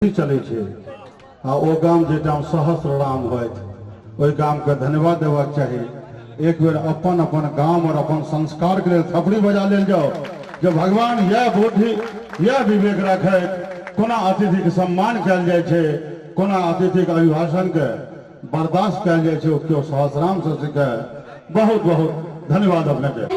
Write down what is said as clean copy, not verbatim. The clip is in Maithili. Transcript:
चलै छै आ ओ गाम जाहिठाम सहस्र राम होइत, ओहि गामके धन्यवाद देबाक चाही। एक बेर अपन अपन गाम और अपन संस्कार के लेल थपड़ी बजा लेल जाओ। जे भगवान यह बुद्धि यह विवेक रखैत कोना अतिथि के सम्मान कयल जाइ छै, कोना अतिथि के अभिभाषण के बर्दाश्त कयल जाइ छै, ओ केओ सहस्राम से सीखे। बहुत बहुत धन्यवाद अपने के।